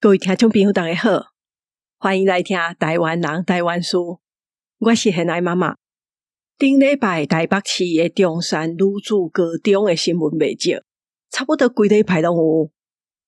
各位聽眾朋友，大家好，歡迎來聽台灣人台灣事。我是賢愛媽媽。頂禮拜台北市的中山女子高中的新聞袂少，差不多規禮拜攏有。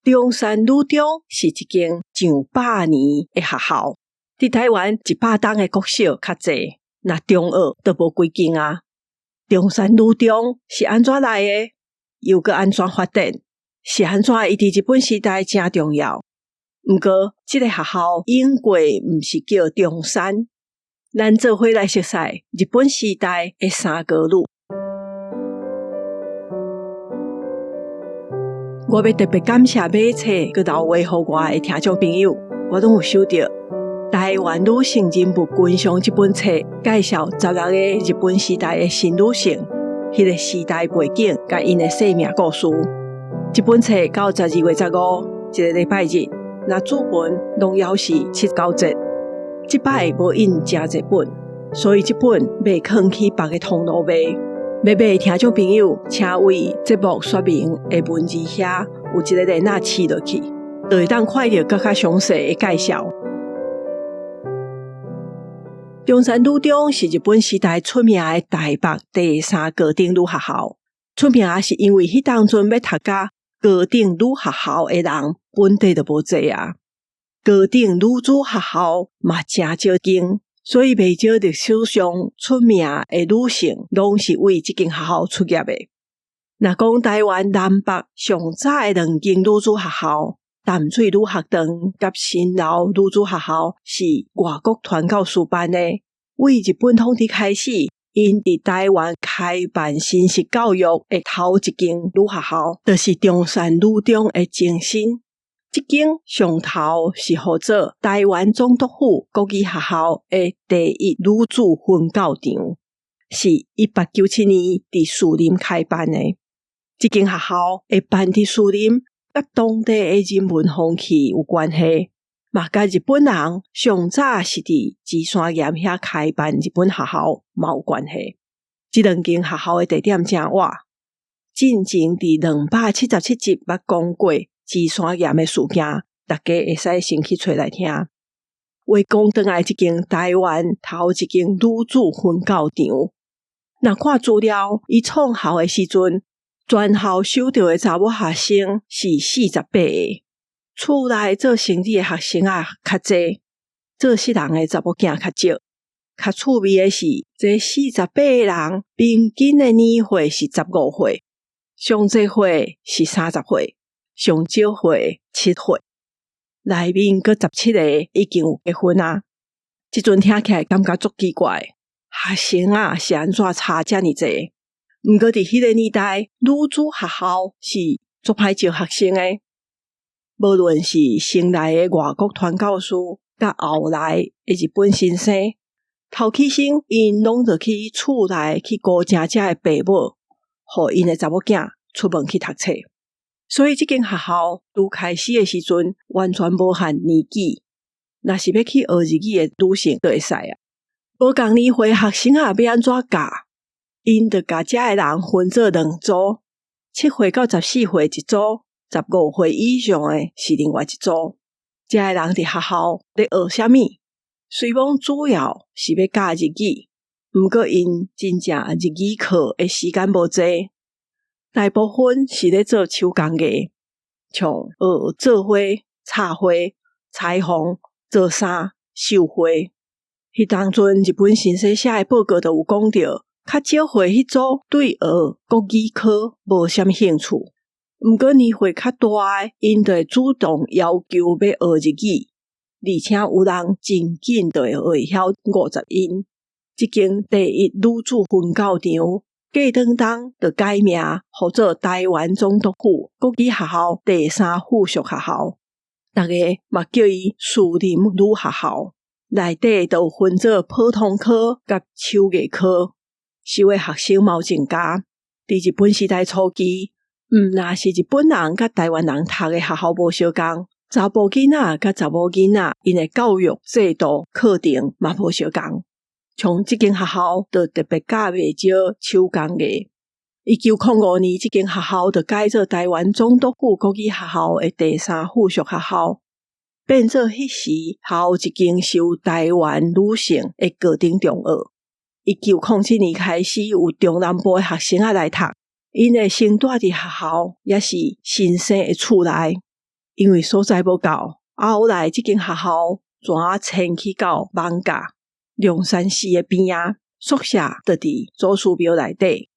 中山女中是一間上百年的學校，佇台灣100冬的國小較濟，若中學就無幾間啊。中山女中是按怎來的？又閣按怎發展？是按怎伊佇日本時代誠重要？毋過，這个學校永過毋是叫中山。咱做伙來熟悉日本時代的三高女。我欲特別感謝買冊閣留話予我的聽眾朋友，我攏有收著《台灣女性人物群像》這本冊，介紹16個日本時代的新女性，彼個時代背景佮𪜶的生命故事。這本冊到12月15，這個禮拜日。若紙本攏猶是七九折，這擺無印誠濟本，所以這本袂囥去別个通路賣。欲買的聽眾朋友，請為節目說明的文字遐有一个連仔試落去，就會當看著閣較詳細的介紹。中山女中是日本時代出名的台北第三高等女學校，出名是因為彼當陣欲讀甲高等女學校的人本地就無濟啊，高等女子學校嘛誠少間，所以袂少歷史上出名的女性攏是為這間學校出業的。若講台灣南北上早的兩間女子學校，淡水女學堂佮新樓女子學校是外國傳教士辦的，為日本統治開始，𪜶佇台灣開辦新式教育的頭一間女學校，就是中山女中的前身。這間上頭是號做台灣總督府國語學校的第一女子分教場，是1897年佇士林開辦的。這間學校會辦佇士林，佮當地的人文風氣有關係，嘛佮日本人上早是佇芝山岩遐開辦日本學校嘛有關係。這兩間學校的地點誠倚，進前佇277集捌講過芝山岩的事件，大家會使先去揣來聽。話講轉來，這間台灣頭一間女子分教場，若看資料，伊創校的時陣，全校收著的查某學生是48個，厝內做生理的學生仔較濟，做實人的查某囝較少。較趣味的是，這48個人平均的年歲是15歲，上濟歲是30歲。上少歲7歲，內面閣17個已經有結婚啊！這陣聽起來感覺足奇怪，學生仔是按怎差遮爾濟？毋過佇彼个年代，女子學校是足歹招學生的，無論是先來的外國傳教士，佮後來的日本先生，頭起先𪜶攏著去厝內去顧成遮的爸母，予𪜶的查某囝出門去讀冊。所以這間學校拄開始的時陣，完全無限年紀，若是欲去學日語的女性就會使啊。無仝年歲學生仔欲按怎教？𪜶就共遮的人分做兩組，7歲到14歲一組，15歲以上的是另外一組。遮的人佇學校咧學啥物？雖罔主要是欲教日語，毋過𪜶真正日語課的時間無濟。大部分是咧做手工藝，像學做花、插花、裁縫、做衫、繡花。彼當陣日本先生寫的報告就有講著，較少歲彼組對學國語科無啥物興趣，毋過年歲較大的，𪜶就會主動要求欲學日語，而且有人真緊就會學會曉50音。這間第一女子分教場。過當當就改名，號做台灣總督府國語學校第三附屬學校，逐家嘛叫伊士林女學校。內底就有分做普通科佮手藝科，收的學生嘛有增加。佇日本時代初期，毋但是日本人佮台灣人讀的學校無相仝，查埔囡仔佮查某囡仔𪜶的教育制度課程嘛無相仝。像這間學校就特別教袂少手工藝。1905年，這間學校就改做台灣總督府國語學校的第三附屬學校。變做彼時頭一間收台灣女性的高等中學。1907年開始，有中南部的學生仔來讀，𪜶會先蹛佇學校，抑是新生的厝內，因為所在無夠。後來這間學校轉遷去到艋舺龍山寺的邊仔，宿舍就佇祖師廟內底。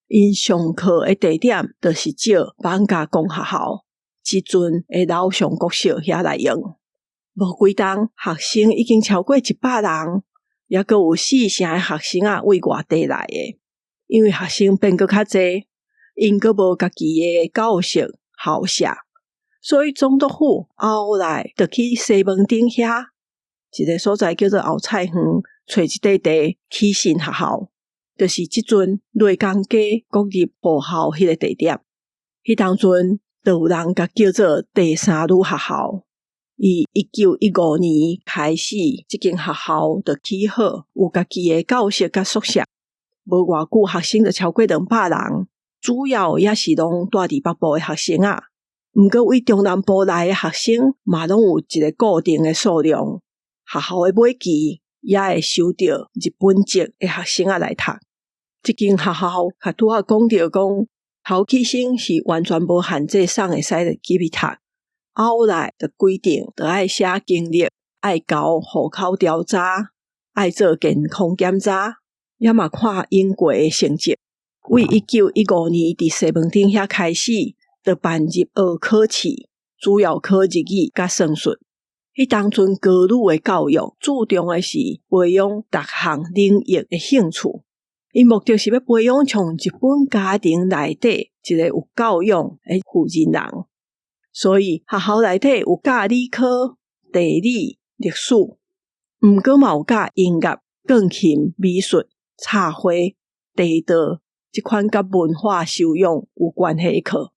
𪜶上課的地點就是借艋舺公學校，這陣的老上國小遐來用。無幾冬，學生已經超過100人，猶閣有四成的學生仔為外地來的。因為學生變閣較濟，𪜶閣無家己的教室校舍，所以總督府後來就去西門町遐一个所在叫做後菜園，揣一塊地起新學校，就是這陣螺江街國立護校彼个地點。彼當陣就有人共叫做第三女學校。伊1915年開始，這間學校就起好，有家己的教室佮宿舍。無偌久，學生就超過200人，主要也是攏蹛佇北部的學生仔。毋過為中南部來的學生嘛，攏有一个固定的數量。學校的尾期也會收著日本籍的學生仔來讀。這間學校較拄仔講著講，頭起生是完全無限制，送會使入去讀。後來就規定，著愛寫經歷，愛交戶口調查，愛做健康檢查，也嘛看英國的成績。為1915年佇西門町遐開始，就辦入學考試，主要考日語佮算術。彼當陣高女的教育注重的是培養逐項領域的興趣，𪜶目的是欲培養從日本家庭內底一个有教養的負責人。所以學校內底有教理科、地理、歷史，毋過嘛有教音樂、鋼琴、美術、插花、茶道這款佮文化修養有關係的課。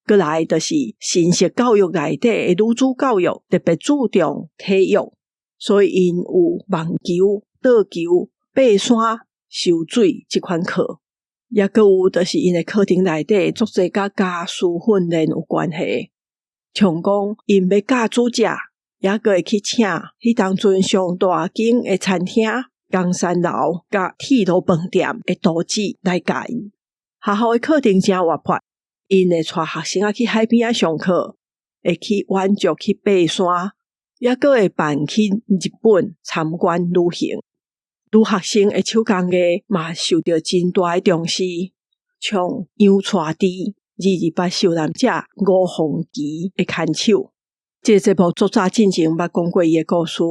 閣來就是新式教育內底的女子教育特別注重體育，所以𪜶有網球、桌球、爬山、泅水這款課。抑閣有就是𪜶的課程內底足濟佮家事訓練有關係。像講𪜶欲教煮食，抑閣會去請彼當陣上大間的餐廳江山樓佮鐵路飯店的廚子來教𪜶。學校的課程誠活潑，𪜶會帶學生仔去海邊仔上課，會去遠足去爬山，抑閣會辦去日本參觀旅行。女學生的手工藝嘛受著真大的重視，像楊蔡芝，228受難者吳鳳琪的牽手。這个節目足早進前捌講過伊的故事。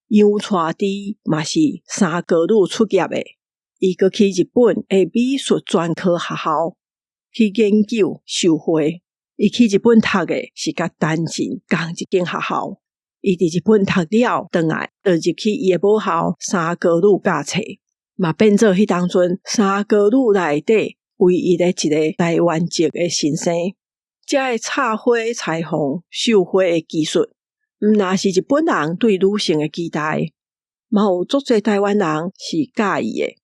楊蔡芝嘛是三高女出業的，伊閣去日本的美術專科學校去研究繡花。伊去日本讀的是佮丹鎮仝一間學校。伊佇日本讀了，轉來就入去伊的母校三高女教冊，嘛變做彼當陣三高女內底唯一的一个台灣籍的先生。這个插花、裁縫、繡花的技術，毋若是日本人對女性的期待，嘛有足濟台灣人是佮意的。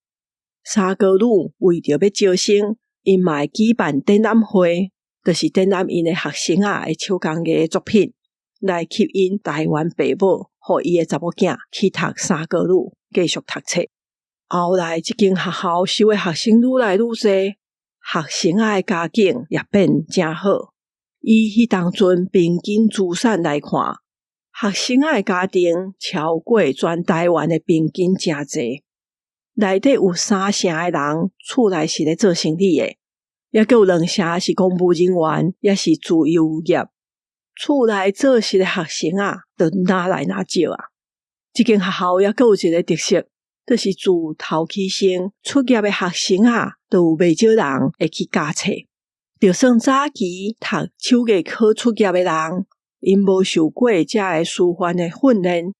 三高女為著欲招生，𪜶嘛會舉辦展覽會，就是展覽𪜶的學生仔的手工藝作品，來吸引台灣爸母，予伊的查某囝去讀三高女，繼續讀冊。後來，這間學校收的學生愈來愈濟，學生仔的家境也變誠好。以彼當陣平均資產來看，學生仔的家庭超過全台灣的平均誠濟。內底有三成的人厝內是咧做生理的，抑閣有兩成是公務人員，抑是自由業。厝內做事的學生仔，就愈來愈少啊。這間學校抑閣有一个特色，就是自頭起先出業的學生仔，就有袂少人會去教冊。就算早期讀手藝科出業的人，𪜶無受過這个師範的訓練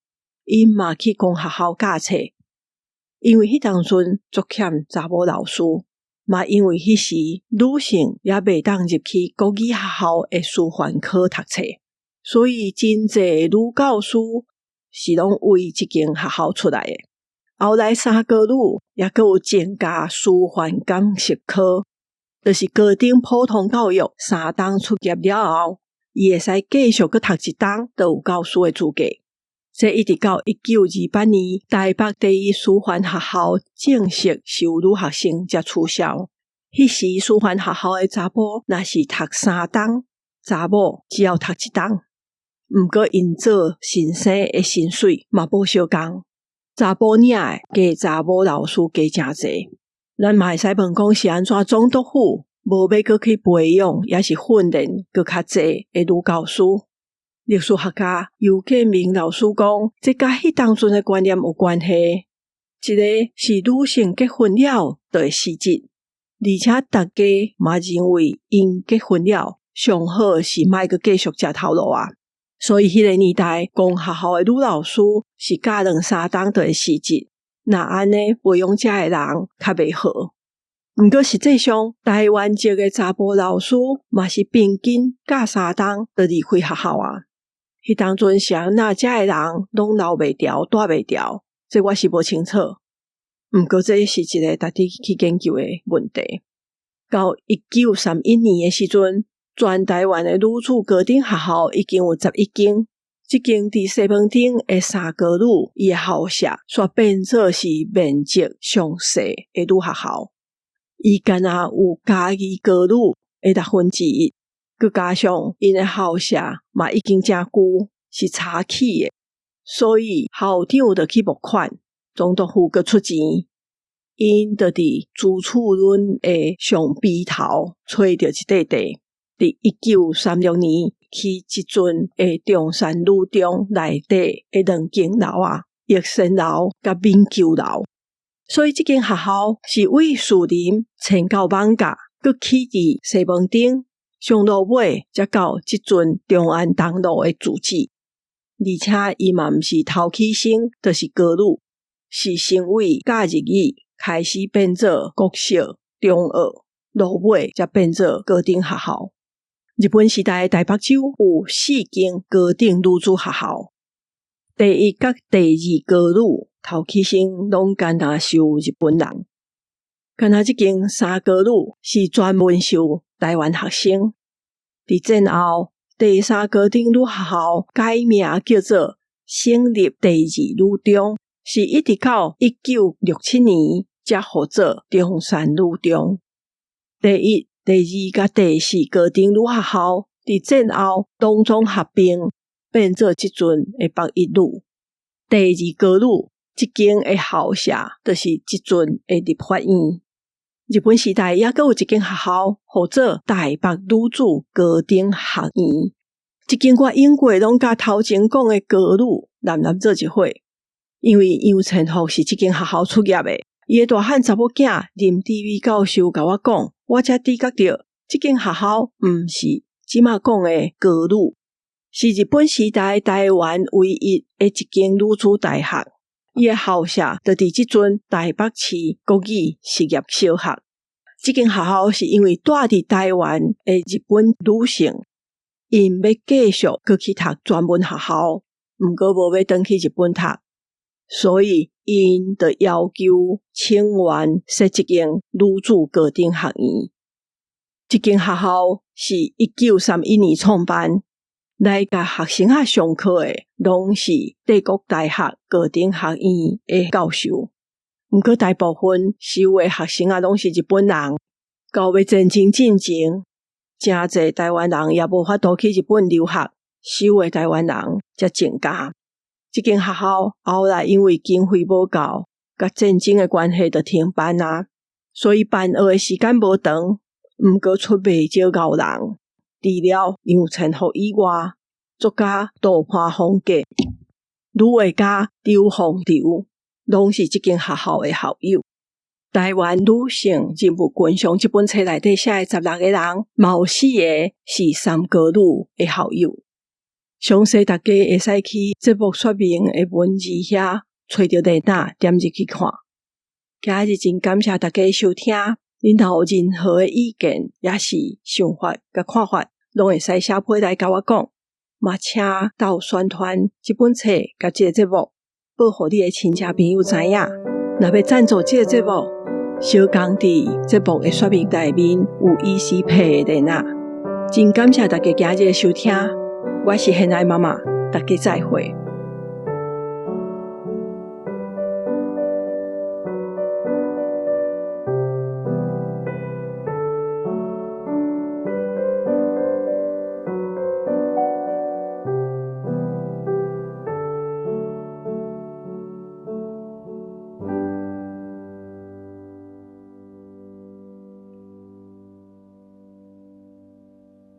，𪜶嘛去公學校教冊。因為彼當陣足欠查某老師，嘛因為彼時女性猶袂當入去國語學校的師範科讀冊，所以真濟女教師是攏為這間學校出來的。後來三高女猶閣有增加師範講習科，就是高等普通教育三冬出業了後，伊會使繼續閣讀一冬，就有教師的資格。這一直到1928年，台北第一師範學校正式收女學生才取消。彼時師範學校的查埔若是讀3冬，查某只要讀一冬。毋過𪜶做先生的薪水嘛無相仝，查埔領的較查某老師加誠濟。咱嘛會使問講是按怎總督府無欲閣去培養，抑是訓練閣較濟的女教師？歷史學家游建明老師講，這佮彼當陣的觀念有關係。一个是女性結婚了就會失職，而且大家嘛認為𪜶結婚了上好是莫閣繼續食頭路啊。所以彼个年代，公學校的女老師是教兩三冬就會辭職，若按呢培養遮的人較袂好。毋過實際上，台灣籍的查埔老師嘛是平均教三冬就離開學校啊。彼當陣是按怎遮的人攏留袂牢、帶袂牢，這我是無清楚。毋過這是一个值得去研究的問題。到1931年的時陣，全台灣的女子高等學校已經有11間，這間佇西門町的三高女，伊的校舍煞變做是面積上細的女學校。伊干焦有嘉義高女的1/6，閣加上𪜶的校舍嘛已經誠舊，是柴起的，所以校長就去募款，總督府閣出錢，𪜶就佇朱厝崙的上埤頭揣著一塊地。佇1936年起這陣的中山女中內底的兩間樓仔，逸仙樓佮敏鳩樓。所以這間學校是為士林遷到艋舺，閣起佇西門町，上落尾才到這陣中安東路的住址。而且伊嘛毋是頭起先就是高女，是先為教日語開始變做國小、中學，落尾才變做高等學校。日本時代台北州有四間高等女子學校，第一佮第二高女頭起先攏干焦收日本人，干焦這間三高女是專門收台灣學生。佇戰後，第三高等女學校改名叫做省立第二女中，是一直到1967年才號做中山女中。第一、第二佮第四高等女學校佇戰後攏總合併，變做這陣的北一女。第二高女這間的校舍，就是這陣的立法院。日本時代猶閣有一間學校，號做台北女子高等學院。這間我用過攏佮頭前講的高女湳湳做一伙，因為楊千福是這間學校出業的，伊的大漢查某囝林志偉教授共我講，我才知覺著這間學校毋是這馬講的高女，是日本時代台灣唯一的一間女子大學。伊的校舍就佇這陣台北市國語實驗小學。這間學校是因為住佇台灣的日本女性，𪜶欲繼續閣去讀專門學校，毋過無欲轉去日本讀，所以𪜶就要求請願設一間女子高等學院。這間學校是1931年創辦。來共學生仔上課的，攏是帝國大學高等學院的教授。毋過大部分收的學生仔攏是日本人。到欲戰爭進前，誠濟台灣人也無法度去日本留學，收的台灣人才增加。這間學校後來因為經費無夠，佮戰爭的關係，就停辦啊。所以辦學的時間無長，毋過出袂少𠢕人。除了楊千福以外，作家杜潘鳳格、女畫家周鳳丟，攏是這間學校的校友。台灣女性人物群像這本冊內底寫的16個人，嘛有四個是三高女的校友。詳細大家會使去節目說明的文字遐，揣著連結點入去看。今日真感謝大家收聽，恁若有任何的意見，抑是想法佮看法，攏會使寫批來共我講，嘛請鬥宣傳這本冊佮這個節目，報予你的親戚朋友知影。若欲贊助這個節目，小工佇節目的說明內面有 ECPay 的連結。真感謝大家今日的收聽，我是現愛媽媽，大家再會。